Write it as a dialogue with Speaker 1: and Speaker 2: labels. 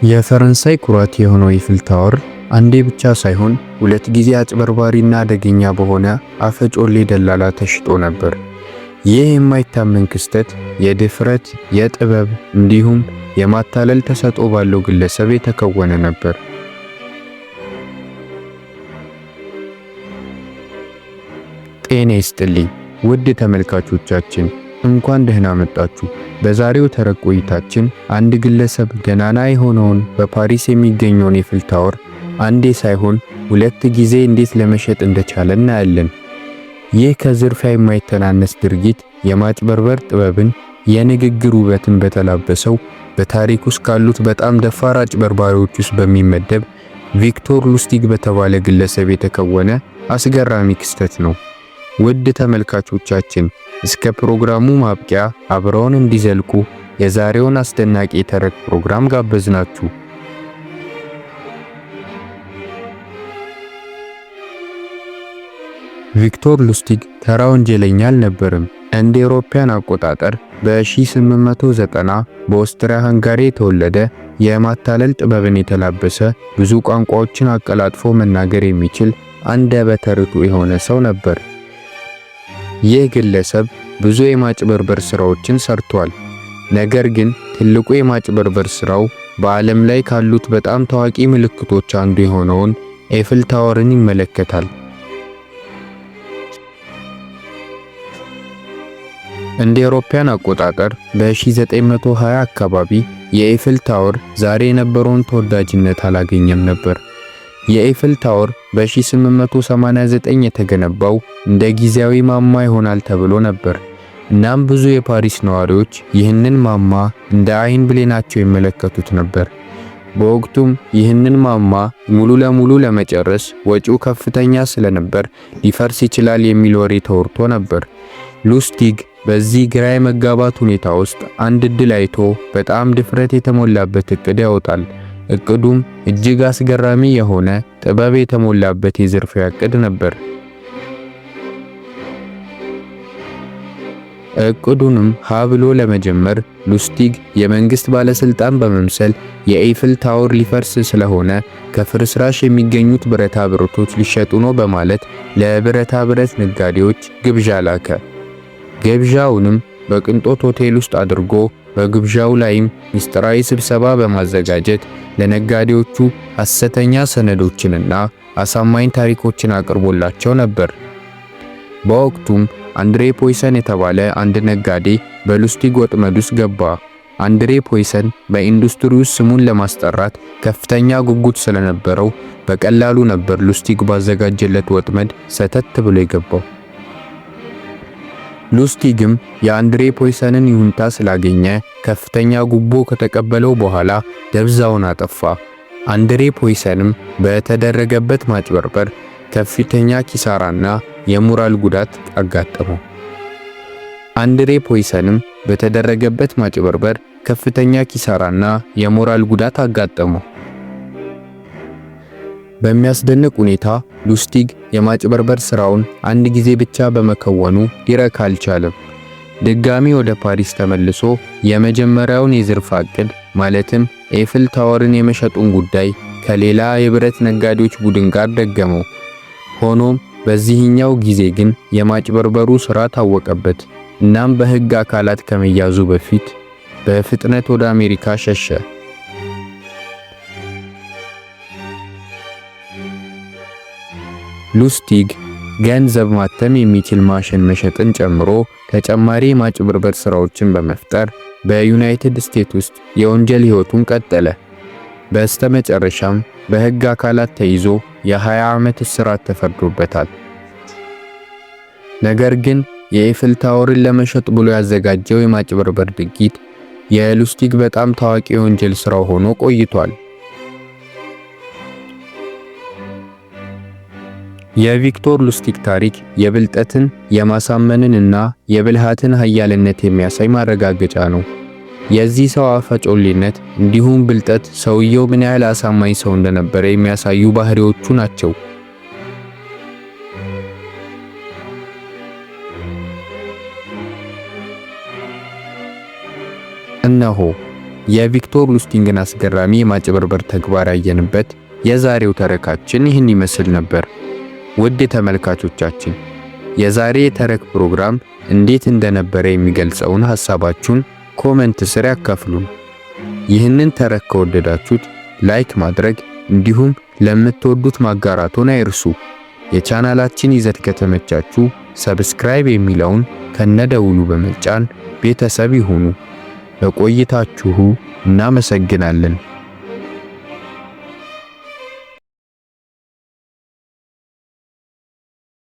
Speaker 1: የፈረንሳይ ኩራት የሆነው ኢፍል ታወር አንዴ ብቻ ሳይሆን ሁለት ጊዜ አጭበርባሪና አደገኛ በሆነ አፈጮሌ ደላላ ተሽጦ ነበር። ይህ የማይታመን ክስተት የድፍረት፣ የጥበብ እንዲሁም የማታለል ተሰጥኦ ባለው ግለሰብ የተከወነ ነበር። ጤና ይስጥልኝ ውድ ተመልካቾቻችን፣ እንኳን ደህና መጣችሁ። በዛሬው ተረክ ቆይታችን አንድ ግለሰብ ገናና የሆነውን በፓሪስ የሚገኘውን ኤፍል ታወር አንዴ ሳይሆን ሁለት ጊዜ እንዴት ለመሸጥ እንደቻለ እናያለን። ይህ ከዝርፊያ የማይተናነስ ድርጊት የማጭበርበር ጥበብን፣ የንግግር ውበትን በተላበሰው በታሪክ ውስጥ ካሉት በጣም ደፋር አጭበርባሪዎች ውስጥ በሚመደብ ቪክቶር ሉስቲግ በተባለ ግለሰብ የተከወነ አስገራሚ ክስተት ነው። ውድ ተመልካቾቻችን፣ እስከ ፕሮግራሙ ማብቂያ አብረውን እንዲዘልቁ የዛሬውን አስደናቂ የተረክ ፕሮግራም ጋበዝናችሁ። ቪክቶር ሉስቲግ ተራ ወንጀለኛ አልነበረም። እንደ አውሮፓውያን አቆጣጠር በ1890 በኦስትሪያ ሃንጋሪ የተወለደ፣ የማታለል ጥበብን የተላበሰ፣ ብዙ ቋንቋዎችን አቀላጥፎ መናገር የሚችል አንደበተ ርቱዕ የሆነ ሰው ነበር። ይህ ግለሰብ ብዙ የማጭበርበር ስራዎችን ሰርቷል። ነገር ግን ትልቁ የማጭበርበር ስራው በዓለም ላይ ካሉት በጣም ታዋቂ ምልክቶች አንዱ የሆነውን ኤፍል ታወርን ይመለከታል። እንደ አውሮፓውያን አቆጣጠር በ1920 አካባቢ የኤፍል ታወር ዛሬ የነበረውን ተወዳጅነት አላገኘም ነበር። የኤፍል ታወር በ1889 የተገነባው እንደ ጊዜያዊ ማማ ይሆናል ተብሎ ነበር። እናም ብዙ የፓሪስ ነዋሪዎች ይህንን ማማ እንደ አይን ብሌናቸው ይመለከቱት ነበር። በወቅቱም ይህንን ማማ ሙሉ ለሙሉ ለመጨረስ ወጪው ከፍተኛ ስለነበር ሊፈርስ ይችላል የሚል ወሬ ተወርቶ ነበር። ሉስቲግ በዚህ ግራ የመጋባት ሁኔታ ውስጥ አንድ እድል አይቶ በጣም ድፍረት የተሞላበት እቅድ ያወጣል። እቅዱም እጅግ አስገራሚ የሆነ ጥበብ የተሞላበት የዝርፊያ እቅድ ነበር። እቅዱንም ሀ ብሎ ለመጀመር ሉስቲግ የመንግስት ባለስልጣን በመምሰል የኤፍል ታወር ሊፈርስ ስለሆነ ከፍርስራሽ የሚገኙት ብረታ ብረቶች ሊሸጡ ነው በማለት ለብረታ ብረት ነጋዴዎች ግብዣ ላከ። ግብዣውንም በቅንጦት ሆቴል ውስጥ አድርጎ በግብዣው ላይም ምስጢራዊ ስብሰባ በማዘጋጀት ለነጋዴዎቹ ሐሰተኛ ሰነዶችንና አሳማኝ ታሪኮችን አቅርቦላቸው ነበር። በወቅቱም አንድሬ ፖይሰን የተባለ አንድ ነጋዴ በሉስቲግ ወጥመድ ውስጥ ገባ። አንድሬ ፖይሰን በኢንዱስትሪ ውስጥ ስሙን ለማስጠራት ከፍተኛ ጉጉት ስለነበረው በቀላሉ ነበር ሉስቲግ ባዘጋጀለት ወጥመድ ሰተት ብሎ የገባው። ሉስቲግም የአንድሬ ፖይሰንን ይሁንታ ስላገኘ ከፍተኛ ጉቦ ከተቀበለው በኋላ ደብዛውን አጠፋ። አንድሬ ፖይሰንም በተደረገበት ማጭበርበር ከፍተኛ ኪሳራና የሞራል ጉዳት አጋጠመው። አንድሬ ፖይሰንም በተደረገበት ማጭበርበር ከፍተኛ ኪሳራና የሞራል ጉዳት አጋጠመው። በሚያስደንቅ ሁኔታ ሉስቲግ የማጭበርበር ስራውን አንድ ጊዜ ብቻ በመከወኑ ሊረካ አልቻለም። ድጋሚ ወደ ፓሪስ ተመልሶ የመጀመሪያውን የዝርፊያ እቅድ ማለትም ኤፍል ታወርን የመሸጡን ጉዳይ ከሌላ የብረት ነጋዴዎች ቡድን ጋር ደገመው። ሆኖም በዚህኛው ጊዜ ግን የማጭበርበሩ ስራ ታወቀበት። እናም በሕግ አካላት ከመያዙ በፊት በፍጥነት ወደ አሜሪካ ሸሸ። ሉስቲግ ገንዘብ ማተም የሚችል ማሽን መሸጥን ጨምሮ ተጨማሪ የማጭበርበር ስራዎችን በመፍጠር በዩናይትድ ስቴትስ ውስጥ የወንጀል ህይወቱን ቀጠለ። በስተመጨረሻም በህግ አካላት ተይዞ የ20 ዓመት እስራት ተፈርዶበታል። ነገር ግን የኤፍል ታወርን ለመሸጥ ብሎ ያዘጋጀው የማጭበርበር ድርጊት የሉስቲግ በጣም ታዋቂ የወንጀል ስራው ሆኖ ቆይቷል። የቪክቶር ሉስቲግ ታሪክ የብልጠትን፣ የማሳመንን እና የብልሃትን ኃያልነት የሚያሳይ ማረጋገጫ ነው። የዚህ ሰው አፈጮሌነት እንዲሁም ብልጠት ሰውየው ምን ያህል አሳማኝ ሰው እንደነበረ የሚያሳዩ ባህሪዎቹ ናቸው። እነሆ የቪክቶር ሉስቲግን አስገራሚ የማጭበርበር ተግባር ያየንበት የዛሬው ተረካችን ይህን ይመስል ነበር። ውድ ተመልካቾቻችን፣ የዛሬ የተረክ ፕሮግራም እንዴት እንደነበረ የሚገልጸውን ሐሳባችሁን comment ስር ያካፍሉን። ይህንን ተረክ ከወደዳችሁት like ማድረግ እንዲሁም ለምትወዱት ማጋራቱን አይርሱ። የቻናላችን ይዘት ከተመቻችሁ subscribe የሚለውን ከነደውሉ በመጫን ቤተሰብ ይሁኑ። ለቆይታችሁ እናመሰግናለን።